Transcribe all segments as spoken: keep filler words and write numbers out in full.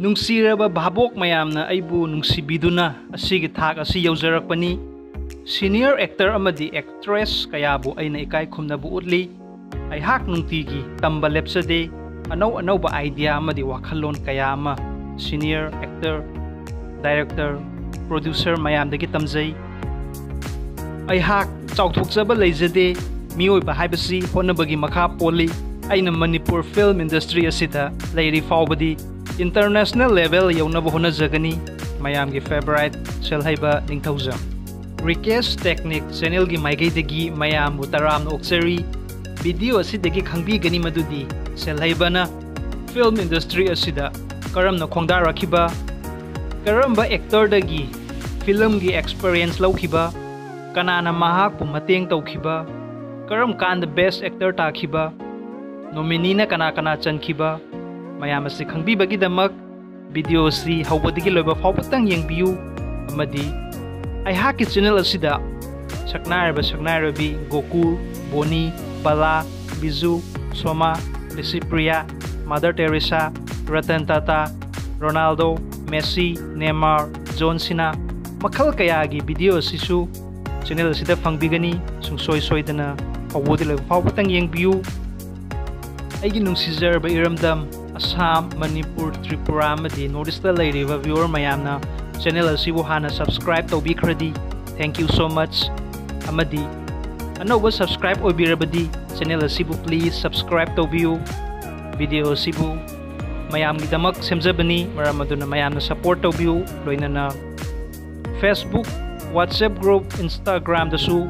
ꯅꯨꯡꯁꯤꯔꯕ ꯚꯥꯕꯣꯛ ꯃꯌꯥꯝꯅ ꯑꯩꯕꯨ ꯅꯨꯡꯁꯤꯕꯤꯗꯨꯅ ꯑꯁꯤꯒꯤ ꯊꯥꯛ ꯑꯁꯤ ꯌꯧꯖꯔꯛꯄꯅꯤ꯫ Senior actor ꯑꯃꯗꯤ actress ꯀꯌꯥꯕꯨ ꯑꯩꯅ ꯏꯀꯥꯏ ꯈꯨꯝꯅꯕ ꯎꯠꯂꯤ꯫ ꯑꯩꯍꯥꯛ ꯅꯨꯡꯇꯤꯒꯤ ꯇꯝꯕ ꯂꯦꯞꯆꯗꯦ꯫ ꯑꯅꯧ ꯑꯅꯧꯕ idea ꯑꯃꯗꯤ ꯋꯥꯈꯜꯂꯣꯟ ꯀꯌꯥ ꯑꯃ senior actor, director, producer ꯃꯌꯥꯝꯗꯒꯤ ꯇꯝꯖꯩ꯫ ꯑꯩꯍꯥꯛ ꯆꯥꯎꯊꯣꯛꯆꯕ ꯂꯩꯖꯗꯦ꯫ ꯃꯤꯑꯣꯏꯕ ꯍꯥꯏꯕꯁꯤ ꯍꯣꯠꯅꯕꯒꯤ ꯃꯈꯥ ꯄꯣꯜꯂꯤ꯫ ꯑꯩꯅ ꯃꯅꯤꯄꯨꯔ film industry ꯑꯁꯤꯗ ꯂꯩꯔꯤ ꯐꯥꯎꯕꯗꯤ international level ꯌꯧꯅꯕ ꯍꯣꯠꯅꯖꯒꯅꯤ꯫ ꯃꯌꯥꯝꯒꯤ favourite ꯁꯦꯜꯍꯩꯕ ꯅꯤꯡꯊꯧꯖꯝ꯫ Rikesh Technique channelꯒꯤ ꯃꯥꯏꯀꯩꯗꯒꯤ ꯃꯌꯥꯝꯕꯨ ꯇꯔꯥꯝꯅ ꯑꯣꯛꯆꯔꯤ꯫ Video ꯑꯁꯤꯗꯒꯤ ꯈꯪꯕꯤꯒꯅꯤ ꯃꯗꯨꯗꯤ ꯁꯦꯜꯍꯩꯕꯅ film industry ꯑꯁꯤꯗ ꯀꯔꯝꯅ ꯈꯣꯡꯗꯥꯔꯛꯈꯤꯕ, ꯀꯔꯝꯕ actorꯗꯒꯤ filmꯒꯤ experience ꯂꯧꯈꯤꯕ, ꯀꯅꯥꯅ ꯃꯍꯥꯛꯄꯨ ꯃꯇꯦꯡ ꯇꯧꯈꯤꯕ, ꯀꯔꯝ ꯀꯥꯟꯗ best actor ꯇꯥꯈꯤꯕ, nomineeꯅ ꯀꯅꯥ ꯀꯅꯥ ꯆꯟꯈꯤꯕ, ꯃꯌꯥꯝ ꯑꯁꯤ ꯈꯪꯕꯤꯕꯒꯤꯗꯃꯛ video ꯑꯁꯤ ꯍꯧꯕꯗꯒꯤ ꯂꯣꯏꯕ ꯐꯥꯎꯕꯇꯪ ꯌꯦꯡꯕꯤꯌꯨ꯫ ꯑꯃꯗꯤ ꯑꯩꯍꯥꯛꯀꯤ channel ꯑꯁꯤꯗ ꯁꯛꯅꯥꯏꯔꯕ ꯁꯛꯅꯥꯏꯔꯕꯤ Gokul, Boni, Bala, Biju, Soma, Bishipriya, Mother Teresa, Ratan Tata, Ronaldo, Messi, Neymar, John Cena, ꯃꯈꯜ ꯀꯌꯥꯒꯤ video ꯑꯁꯤꯁꯨ channel ꯑꯁꯤꯗ ꯐꯪꯕꯤꯒꯅꯤ꯫ ꯁꯨꯡꯁꯣꯏ ꯁꯣꯏꯗꯅ ꯍꯧꯕꯗꯒꯤ ꯂꯣꯏꯕ ꯐꯥꯎꯕꯇꯪ ꯌꯦꯡꯕꯤꯌꯨ꯫ ꯑꯩꯒꯤ ꯅꯨꯡꯁꯤꯖꯔꯕ ꯏꯔꯝꯗꯝ ꯑꯁꯥꯝ, ꯃꯅꯤꯄꯨꯔ, ꯇ꯭ꯔꯤꯄꯨꯔꯥ ꯑꯃꯗꯤ North Eastꯇ ꯂꯩꯔꯤꯕ viewer ꯃꯌꯥꯝꯅ channel ꯑꯁꯤꯕꯨ ꯍꯥꯟꯅ subscribe ꯇꯧꯕꯤꯈ꯭ꯔꯗꯤ thank you so much꯫ ꯑꯃꯗꯤ ꯑꯅꯧꯕ subscribe ꯑꯣꯏꯕꯤꯔꯕꯗꯤ channel ꯑꯁꯤꯕꯨ please subscribe ꯇꯧꯕꯤꯌꯨ꯫ Video ꯑꯁꯤꯕꯨ ꯃꯌꯥꯝꯒꯤꯗꯃꯛ ꯁꯦꯝꯖꯕꯅꯤ, ꯃꯔꯝ ꯑꯗꯨꯅ ꯃꯌꯥꯝꯅ support ꯇꯧꯕꯤꯌꯨ꯫ ꯂꯣꯏꯅꯅ Facebook, WhatsApp group, Instagramꯗꯁꯨ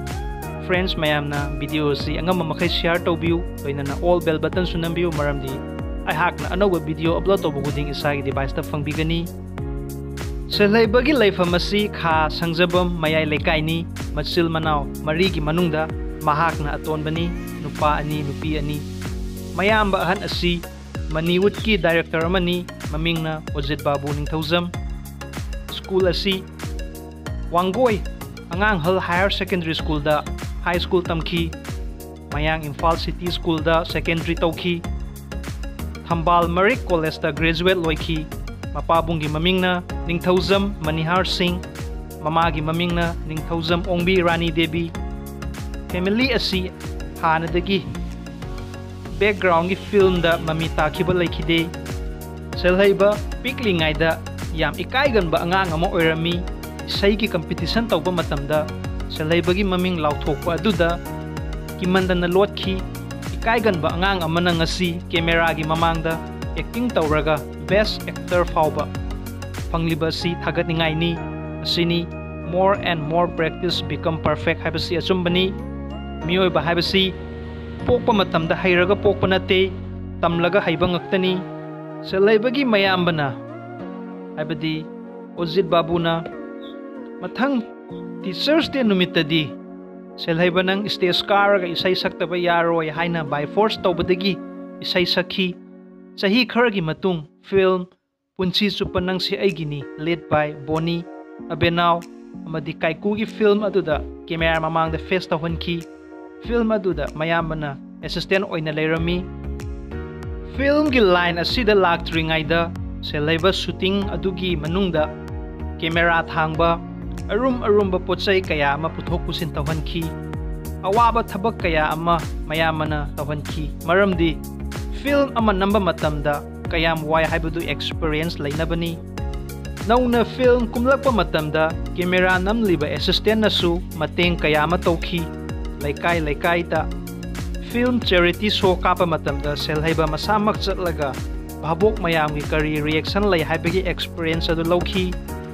friends ꯃꯌꯥꯝꯅ video ꯑꯁꯤ ꯑꯉꯝꯕ ꯃꯈꯩ share ꯇꯧꯕꯤꯌꯨ꯫ ꯂꯣꯏꯅꯅ all bell buttonꯁꯨ ꯅꯝꯕꯤꯌꯨ, ꯃꯔꯝꯗꯤ ꯑꯩꯍꯥꯛꯅ ꯑꯅꯧꯕ video upload ꯇꯧꯕ ꯈꯨꯗꯤꯡ ꯏꯁꯥꯒꯤ deviceꯇ ꯐꯪꯕꯤꯒꯅꯤ꯫ ꯁꯦꯜꯍꯩꯕꯒꯤ ꯂꯩꯐꯝ ꯑꯁꯤ ꯈꯥ ꯁꯪꯖꯕꯝ ꯃꯌꯥꯏ ꯂꯩꯀꯥꯏꯅꯤ꯫ ꯃꯆꯤꯜ ꯃꯅꯥꯎ ꯃꯔꯤꯒꯤ ꯃꯅꯨꯡꯗ ꯃꯍꯥꯛꯅ ꯑꯇꯣꯟꯕꯅꯤ, ꯅꯨꯄꯥ ꯑꯅꯤ, ꯅꯨꯄꯤ ꯑꯅꯤ꯫ ꯃꯌꯥꯝꯕ ꯑꯍꯟ ꯑꯁꯤ Manipurꯒꯤ director ꯑꯃꯅꯤ, ꯃꯃꯤꯡꯅ ꯑꯣꯖꯤꯠ ꯕꯥꯕꯨ ꯅꯤꯡꯊꯧꯖꯝ꯫ School ꯑꯁꯤ Wangoi ꯑꯉꯥꯡꯍꯜ Higher Secondary Schoolꯗ high school ꯇꯝꯈꯤ꯫ ꯃꯌꯥꯡ ꯏꯝꯐꯥꯜ City Schoolꯗ secondary ꯇꯧꯈꯤ꯫ ꯊꯝꯕꯥꯜ ꯃꯔꯤꯛ Collegeꯇ graduate ꯂꯣꯏꯈꯤ꯫ ꯃꯄꯥꯕꯨꯡꯒꯤ ꯃꯃꯤꯡꯅ ꯅꯤꯡꯊꯧꯖꯝ ꯃꯅꯤꯍꯥꯔ ꯁꯤꯡ, ꯃꯃꯥꯒꯤ ꯃꯃꯤꯡꯅ ꯅꯤꯡꯊꯧꯖꯝ ꯑꯣꯡꯕꯤ ꯔꯥꯅꯤ ꯗꯦꯕꯤ꯫ ꯐꯦꯃꯤꯂꯤ ꯑꯁꯤ ꯍꯥꯟꯅꯗꯒꯤ ꯕꯦꯛꯒ꯭ꯔꯥꯎꯟꯒꯤ ꯐꯤꯜꯝꯗ ꯃꯃꯤ ꯇꯥꯈꯤꯕ ꯂꯩꯈꯤꯗꯦ꯫ ꯁꯦꯜꯍꯩꯕ ꯄꯤꯛꯂꯤꯉꯩꯗ ꯌꯥꯝ ꯏꯀꯥꯏꯒꯟꯕ ꯑꯉꯥꯡ ꯑꯃ ꯑꯣꯏꯔꯝꯃꯤ꯫ ꯏꯁꯩꯒꯤ ꯀꯝꯄꯤꯇꯤꯁꯟ ꯇꯧꯕ ꯃꯇꯝꯗ ꯁꯦꯜꯍꯩꯕꯒꯤ ꯃꯃꯤꯡ ꯂꯥꯎꯊꯣꯛꯄ ꯑꯗꯨꯗ ꯀꯤꯃꯟꯗꯅ ꯂꯣꯠꯈꯤ꯫ ꯏꯀꯥꯏꯒꯟꯕ ꯑꯉꯥꯡ ꯑꯃꯅ ꯉꯁꯤ ꯀꯦꯃꯦꯔꯥꯒꯤ ꯃꯃꯥꯡꯗ ꯑꯦꯛꯇꯤꯡ ꯇꯧꯔꯒ ꯕꯦꯁ ꯑꯦꯛꯇꯔ ꯐꯥꯎꯕ ꯐꯪꯂꯤꯕ ꯑꯁꯤ ꯊꯥꯒꯠꯅꯤꯡꯉꯥꯏꯅꯤ꯫ ꯑꯁꯤꯅꯤ, more and more practice become perfect ꯍꯥꯏꯕꯁꯤ ꯑꯆꯨꯝꯕꯅꯤ꯫ ꯃꯤꯑꯣꯏꯕ ꯍꯥꯏꯕꯁꯤ ꯄꯣꯛꯄ ꯃꯇꯝꯗ ꯍꯩꯔꯒ ꯄꯣꯛꯄ ꯅꯠꯇꯦ, ꯇꯝꯂꯒ ꯍꯩꯕ ꯉꯥꯛꯇꯅꯤ꯫ ꯁꯦꯜꯍꯩꯕꯒꯤ ꯃꯌꯥꯝꯕꯅ, ꯍꯥꯏꯕꯗꯤ ꯑꯣꯖꯤꯠ ꯕꯥꯕꯨꯅ, ꯃꯊꯪ ꯇꯤꯆꯔꯁ ꯗꯦ ꯅꯨꯃꯤꯠꯇꯗꯤ ꯁꯦꯜꯍꯩꯕ ꯅꯪ ꯁ꯭ꯇꯦꯖ ꯀꯥꯔꯒ ꯏꯁꯩ ꯁꯛꯇꯕ ꯌꯥꯔꯣꯏ ꯍꯥꯏꯅ by force ꯇꯧꯕꯗꯒꯤ ꯏꯁꯩ ꯁꯛꯈꯤ꯫ ꯆꯍꯤ ꯈꯔꯒꯤ ꯃꯇꯨꯡ ꯐꯤꯜꯝ ꯄꯨꯟꯁꯤ ꯆꯨꯞꯄ ꯅꯪꯁꯤ ꯑꯩꯒꯤꯅꯤ, led by ꯕꯣꯅꯤ, ꯑꯕꯦꯅꯥꯎ ꯑꯃꯗꯤ ꯀꯥꯏꯀꯨꯒꯤ ꯐꯤꯜꯝ ꯑꯗꯨꯗ ꯀꯦꯃꯦꯔꯥ ꯃꯃꯥꯡꯗ ꯐꯦꯁ ꯇꯧꯍꯟꯈꯤ꯫ ꯐꯤꯜꯝ ꯑꯗꯨꯗ ꯃꯌꯥꯝꯕꯅ ꯑꯦꯁꯤꯁꯇꯦꯟ ꯑꯣꯏꯅ ꯂꯩꯔꯝꯃꯤ꯫ ꯐꯤꯜꯝꯒꯤ ꯂꯥꯏꯟ ꯑꯁꯤꯗ ꯂꯥꯛꯇ꯭ꯔꯤꯉꯩꯗ ꯁꯦꯜꯍꯩꯕ ꯁꯨꯇꯤꯡ ꯑꯗꯨꯒꯤ ꯃꯅꯨꯡꯗ ꯀꯦꯃꯦꯔꯥ ꯊꯥꯡꯕ, ꯑꯔꯨꯝ ꯑꯔꯨꯝꯕ ꯄꯣꯠ ꯆꯩ ꯀꯌꯥ ꯑꯃ ꯄꯨꯊꯣꯛ ꯄꯨꯁꯤꯟ ꯇꯧꯍꯟꯈꯤ꯫ ꯑꯋꯥꯕ ꯊꯕꯛ ꯀꯌꯥ ꯑꯃ ꯃꯌꯥꯝꯕꯅ ꯇꯧꯍꯟꯈꯤ, ꯃꯔꯝꯗꯤ ꯐꯤꯜꯝ ꯑꯃ ꯅꯝꯕ ꯃꯇꯝꯗ ꯀꯌꯥꯝ ꯋꯥꯏ ꯍꯥꯏꯕꯗꯨ ꯑꯦꯛꯁꯄꯤꯔꯤꯌꯦꯟꯁ ꯂꯩꯅꯕꯅꯤ꯫ ꯅꯧꯅ ꯐꯤꯜꯝ ꯀꯨꯝꯂꯛꯄ ꯃꯇꯝꯗ ꯀꯦꯃꯦꯔꯥ ꯅꯝꯂꯤꯕ ꯑꯦꯁꯤꯁꯇꯦꯟꯅꯁꯨ ꯃꯇꯦꯡ ꯀꯌꯥ ꯑꯃ ꯇꯧꯈꯤ꯫ ꯂꯩꯀꯥꯏ ꯂꯩꯀꯥꯏꯗ ꯐꯤꯜꯝ ꯆꯦꯔꯤꯇꯤ ꯁꯣ ꯀꯥꯞꯄ ꯃꯇꯝꯗ ꯁꯦꯜꯍꯩꯕ ꯃꯁꯥꯃꯛ ꯆꯠꯂꯒ ꯚꯥꯕꯣꯛ ꯃꯌꯥꯝꯒꯤ ꯀꯔꯤ ꯔꯤꯌꯦꯛꯁꯟ ꯂꯩ ꯍꯥꯏꯕꯒꯤ ꯑꯦꯛꯁꯄꯤꯔꯤꯌꯦꯟꯁ ꯑꯗꯨ ꯂꯧꯈꯤ꯫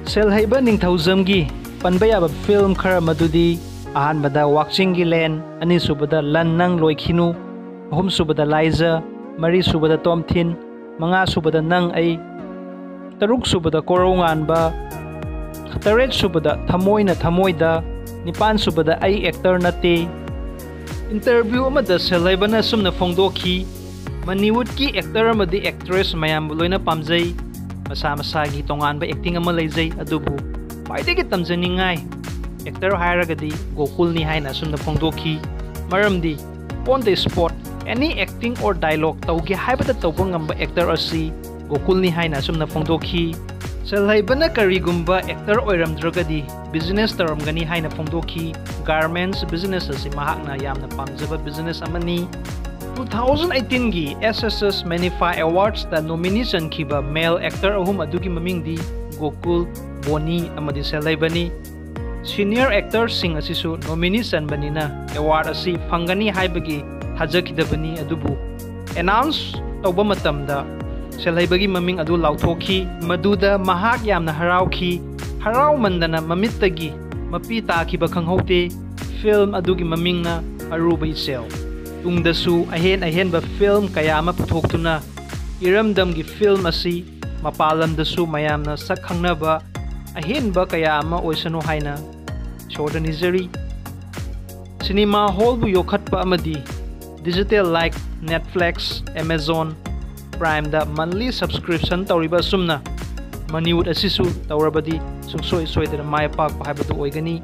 ꯁꯦꯜꯍꯩꯕ ꯅꯤꯡꯊꯧꯖꯝꯒꯤ ꯄꯟꯕ ꯌꯥꯕ ꯐꯤꯜꯝ ꯈꯔ ꯃꯗꯨꯗꯤ, ꯑꯍꯥꯟꯕꯗ ꯋꯥꯛꯆꯤꯡꯒꯤ ꯂꯦꯟ, ꯑꯅꯤꯁꯨꯕꯗ ꯂꯟ ꯅꯪ ꯂꯣꯏꯈꯤꯅꯨ, ꯑꯍꯨꯝꯁꯨꯕꯗ ꯂꯥꯏꯖ, ꯃꯔꯤꯁꯨꯕꯗ ꯇꯣꯝꯊꯤꯟ, ꯃꯉꯥꯁꯨꯕꯗ ꯅꯪ ꯑꯩ, ꯇꯔꯨꯛꯁꯨꯕꯗ ꯀꯣꯔꯧꯉꯥꯟꯕ, ꯇꯔꯦꯠꯁꯨꯕꯗ ꯊꯃꯣꯏꯅ ꯊꯃꯣꯏꯗ, ꯅꯤꯄꯥꯟꯁꯨꯕꯗ ꯑꯩ ꯑꯦꯛꯇꯔ ꯅꯠꯇꯦ꯫ ꯏꯟꯇꯔꯚ꯭ꯌꯨ ꯑꯃꯗ ꯁꯦꯜꯍꯩꯕꯅ ꯑꯁꯨꯝꯅ ꯐꯣꯡꯗꯣꯛꯈꯤ, "ꯃꯅꯤꯋꯨꯗꯀꯤ ꯑꯦꯛꯇꯔ ꯑꯃꯗꯤ ꯑꯦꯛꯇ꯭ꯔꯦꯁ ꯃꯌꯥꯝꯕꯨ ꯂꯣꯏꯅ ꯄꯥꯝꯖꯩ꯫ ꯃꯁꯥ ꯃꯁꯥꯒꯤ ꯇꯣꯉꯥꯟꯕ ꯑꯦꯛꯇꯤꯡ ꯑꯃ ꯂꯩꯖꯩ, ꯑꯗꯨꯕꯨ ꯈ꯭ꯋꯥꯏꯗꯒꯤ ꯇꯝꯖꯅꯤꯡꯉꯥꯏ ꯑꯦꯛꯇꯔ ꯍꯥꯏꯔꯒꯗꯤ ꯒꯣꯀꯨꯜꯅꯤ" ꯍꯥꯏꯅ ꯑꯁꯨꯝꯅ ꯐꯣꯡꯗꯣꯛꯈꯤ꯫ ꯃꯔꯝꯗꯤ on the spot any acting or dialogue ꯇꯧꯒꯦ ꯍꯥꯏꯕꯗ ꯇꯧꯕ ꯉꯝꯕ ꯑꯦꯛꯇꯔ ꯑꯁꯤ ꯒꯣꯀꯨꯜꯅꯤ ꯍꯥꯏꯅ ꯑꯁꯨꯝꯅ ꯐꯣꯡꯗꯣꯛꯈꯤ꯫ ꯁꯦꯜꯍꯩꯕꯅ ꯀꯔꯤꯒꯨꯝꯕ actor ꯑꯣꯏꯔꯝꯗ꯭ꯔꯒꯗꯤ business ꯇꯧꯔꯝꯒꯅꯤ ꯍꯥꯏꯅ ꯐꯣꯡꯗꯣꯛꯈꯤ꯫ Garments business ꯑꯁꯤ ꯃꯍꯥꯛꯅ ꯌꯥꯝꯅ ꯄꯥꯝꯖꯕ business ꯑꯃꯅꯤ꯫ Two thousand eighteen ꯒꯤ S S S Manipha Awards ꯇ nominee ꯆꯟꯈꯤꯕ male actor ꯑꯍꯨꯝ ꯑꯗꯨꯒꯤ ꯃꯃꯤꯡꯗꯤ ꯒꯣꯀꯨꯜ, ꯕꯣꯅꯤ ꯑꯃꯗꯤ ꯁꯦꯜꯍꯩꯕꯅꯤ꯫ Senior actor ꯁꯤꯡ ꯑꯁꯤꯁꯨ nominee ꯆꯟꯕꯅꯤꯅ award ꯑꯁꯤ ꯐꯪꯒꯅꯤ ꯍꯥꯏꯕꯒꯤ ꯊꯥꯖꯈꯤꯗꯕꯅꯤ, ꯑꯗꯨꯕꯨ announce ꯇꯧꯕ ꯃꯇꯝꯗ ꯁꯦꯜꯍꯩꯕꯒꯤ ꯃꯃꯤꯡ ꯑꯗꯨ ꯂꯥꯎꯊꯣꯛꯈꯤ꯫ ꯃꯗꯨꯗ ꯃꯍꯥꯛ ꯌꯥꯝꯅ ꯍꯔꯥꯎꯈꯤ꯫ ꯍꯔꯥꯎꯃꯟꯗꯅ ꯃꯃꯤꯠꯇꯒꯤ ꯃꯄꯤ ꯇꯥꯈꯤꯕ ꯈꯪꯍꯧꯗꯦ꯫ Film ꯑꯗꯨꯒꯤ ꯃꯃꯤꯡꯅ ꯑꯔꯨꯕ ꯏꯆꯦꯜ꯫ ꯇꯨꯡꯗꯁꯨ ꯑꯍꯦꯟ ꯑꯍꯦꯟꯕ film ꯀꯌꯥ ꯑꯃ ꯄꯨꯊꯣꯛꯇꯨꯅ ꯏꯔꯝꯗꯝꯒꯤ film ꯑꯁꯤ ꯃꯄꯥꯟ ꯂꯝꯗꯁꯨ ꯃꯌꯥꯝꯅ ꯁꯛ ꯈꯪꯅꯕ ꯑꯍꯦꯟꯕ ꯀꯌꯥ ꯑꯃ ꯑꯣꯏꯁꯅꯨ ꯍꯥꯏꯅ ꯏꯁꯣꯔꯗ ꯅꯤꯖꯔꯤ꯫ Cinema hall ꯕꯨ ꯌꯣꯛꯈꯠꯄ ꯑꯃꯗꯤ digital like Netflix, Amazon Prime ꯗ monthly subscription ꯇꯧꯔꯤꯕ ꯑꯁꯨꯝꯅ Manipur ꯑꯁꯤꯁꯨ ꯇꯧꯔꯕꯗꯤ ꯁꯨꯡꯁꯣꯏ ꯁꯣꯏꯗꯅ ꯃꯥꯏ ꯄꯥꯛꯄ ꯍꯥꯏꯕꯗꯨ ꯑꯣꯏꯒꯅꯤ꯫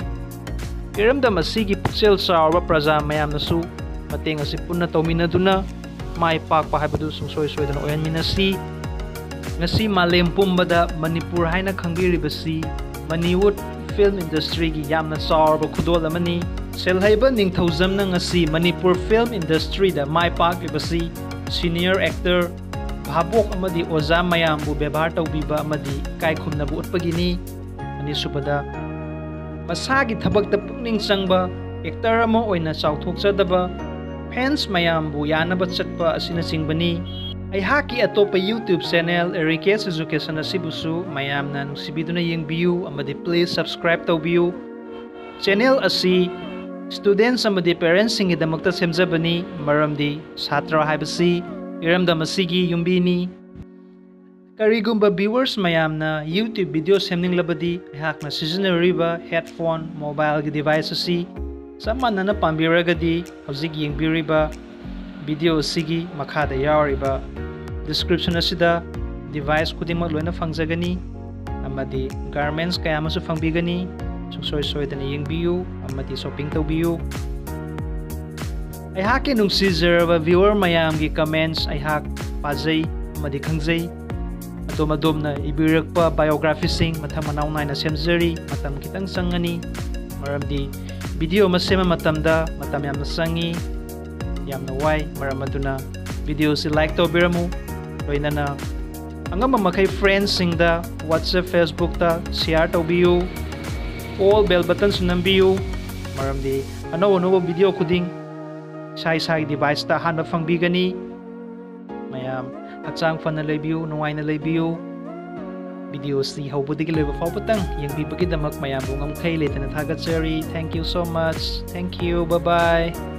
ꯏꯔꯝꯗꯝ ꯑꯁꯤꯒꯤ ꯄꯨꯛꯆꯦꯜ ꯆꯥꯎꯔꯕ ꯄ꯭ꯔꯖꯥ ꯃꯌꯥꯝꯅꯁꯨ ꯃꯇꯦꯡ ꯑꯁꯤ ꯄꯨꯟꯅ ꯇꯧꯃꯤꯟꯅꯗꯨꯅ ꯃꯥꯏ ꯄꯥꯛꯄ ꯍꯥꯏꯕꯗꯨ ꯁꯨꯡꯁꯣꯏ ꯁꯣꯏꯗꯅ ꯑꯣꯏꯍꯟꯃꯤꯟꯅꯁꯤ꯫ ꯉꯁꯤ ꯃꯥꯂꯦꯝ ꯄꯨꯝꯕꯗ ꯃꯅꯤꯄꯨꯔ ꯍꯥꯏꯅ ꯈꯪꯕꯤꯔꯤꯕꯁꯤ Manipur film industry ꯒꯤ ꯌꯥꯝꯅ ꯆꯥꯎꯔꯕ ꯈꯨꯗꯣꯜ ꯑꯃꯅꯤ꯫ ꯁꯦꯜꯍꯩꯕ ꯅꯤꯡꯊꯧꯖꯝꯅ ꯉꯁꯤ ꯃꯅꯤꯄꯨꯔ film industry ꯗ ꯃꯥꯏ ꯄꯥꯛꯂꯤꯕꯁꯤ senior actor, ꯚꯥꯕꯣꯛ ꯑꯃꯗꯤ ꯑꯣꯖꯥ ꯃꯌꯥꯝꯕꯨ ꯕꯦꯕꯥꯔ ꯇꯧꯕꯤꯕ ꯑꯃꯗꯤ ꯏꯀꯥꯏ ꯈꯨꯝꯅꯕ ꯎꯠꯄꯒꯤꯅꯤ꯫ ꯑꯅꯤꯁꯨꯕꯗ, ꯃꯁꯥꯒꯤ ꯊꯕꯛꯇ ꯄꯨꯛꯅꯤꯡ ꯆꯪꯕ actor ꯑꯃ ꯑꯣꯏꯅ ꯆꯥꯎꯊꯣꯛꯆꯗꯕ fans ꯃꯌꯥꯝꯕꯨ ꯌꯥꯅꯕ ꯆꯠꯄ ꯑꯁꯤꯅꯆꯤꯡꯕꯅꯤ꯫ ꯑꯩꯍꯥꯛꯀꯤ ꯑꯇꯣꯞꯄ YouTube channel Rikesh Education ꯑꯁꯤꯕꯨꯁꯨ ꯃꯌꯥꯝꯅ ꯅꯨꯡꯁꯤꯕꯤꯗꯨꯅ ꯌꯦꯡꯕꯤꯌꯨ ꯑꯃꯗꯤ please subscribe ꯇꯧꯕꯤꯌꯨ꯫ Channel ꯑꯁꯤ students ꯑꯃꯗꯤ parents ꯁꯤꯡꯒꯤꯗꯃꯛꯇ ꯁꯦꯝꯖꯕꯅꯤ, ꯃꯔꯝꯗꯤ ꯁꯥꯇ꯭ꯔ ꯍꯥꯏꯕꯁꯤ ꯏꯔꯝꯗꯝ ꯑꯁꯤꯒꯤ ꯌꯨꯝꯕꯤꯅꯤ꯫ ꯀꯔꯤꯒꯨꯝꯕ viewers ꯃꯌꯥꯝꯅ YouTube video ꯁꯦꯝꯅꯤꯡꯂꯕꯗꯤ ꯑꯩꯍꯥꯛꯅ ꯁꯤꯖꯤꯟꯅꯔꯤꯕ headphone, mobile ꯒꯤ device ꯑꯁꯤ ꯆꯞ ꯃꯥꯟꯅꯅ ꯄꯥꯝꯕꯤꯔꯒꯗꯤ ꯍꯧꯖꯤꯛ ꯌꯦꯡꯕꯤꯔꯤꯕ video ꯑꯁꯤꯒꯤ ꯃꯈꯥꯗ ꯌꯥꯎꯔꯤꯕ description ꯑꯁꯤꯗ device ꯈꯨꯗꯤꯡꯃꯛ ꯂꯣꯏꯅ ꯐꯪꯖꯒꯅꯤ ꯑꯃꯗꯤ garments ꯀꯌꯥ ꯑꯃꯁꯨ ꯐꯪꯕꯤꯒꯅꯤ꯫ ꯁꯨꯡꯁꯣꯏ ꯁꯣꯏꯗꯅ ꯌꯦꯡꯕꯤꯌꯨ ꯑꯃꯗꯤ shopping ꯇꯧꯕꯤꯌꯨ꯫ ꯑꯩꯍꯥꯛꯀꯤ ꯅꯨꯡꯁꯤꯖꯔꯕ viewer ꯃꯌꯥꯝꯒꯤ comments ꯑꯩꯍꯥꯛ ꯄꯥꯖꯩ ꯑꯃꯗꯤ ꯈꯪꯖꯩ꯫ ꯑꯗꯣꯝ ꯑꯗꯣꯝꯅ ꯏꯕꯤꯔꯛꯄ biographyꯁꯤꯡ ꯃꯊꯪ ꯃꯅꯥꯎ ꯅꯥꯏꯅ ꯁꯦꯝꯖꯔꯤ꯫ ꯃꯇꯝ ꯈꯤꯇꯪ ꯆꯪꯒꯅꯤ, ꯃꯔꯝꯗꯤ video ꯑꯃ ꯁꯦꯝꯕ ꯃꯇꯝꯗ ꯃꯇꯝ ꯌꯥꯝꯅ ꯆꯪꯉꯤ꯫ ꯌꯥꯝꯅ ꯋꯥꯏ꯫ ꯃꯔꯝ ꯑꯗꯨꯅ videoꯁꯤ like ꯇꯧꯕꯤꯔꯝꯃꯨ, ꯂꯣꯏꯅꯅ ꯑꯉꯝꯕ ꯃꯈꯩ friendsꯁꯤꯡꯗ WhatsApp, Facebookꯇ share ꯇꯧꯕꯤꯌꯨ꯫ All bell buttonꯁꯨ ꯅꯝꯕꯤꯌꯨ, ꯃꯔꯝꯗꯤ ꯑꯅꯧ ꯑꯅꯧꯕ video ꯈꯨꯗꯤꯡ ꯏꯁꯥ ꯏꯁꯥꯒꯤ deviceꯇ ꯑꯍꯥꯟꯕ ꯐꯪꯕꯤꯒꯅꯤ꯫ ꯃꯌꯥꯝ ꯍꯛꯆꯥꯡ ꯐꯅ ꯂꯩꯕꯤꯌꯨ, ꯅꯨꯡꯉꯥꯏꯅ ꯂꯩꯕꯤꯌꯨ꯫ Videoꯁꯤ ꯍꯧꯕꯗꯒꯤ ꯂꯣꯏꯕ ꯐꯥꯎꯕꯇꯪ ꯌꯦꯡꯕꯤꯕꯒꯤꯗꯃꯛ ꯃꯌꯥꯝꯕꯨ ꯉꯝꯈꯩ ꯂꯩꯇꯅ ꯊꯥꯒꯠꯆꯔꯤ꯫ Thank you so much. Thank you. Bye bye.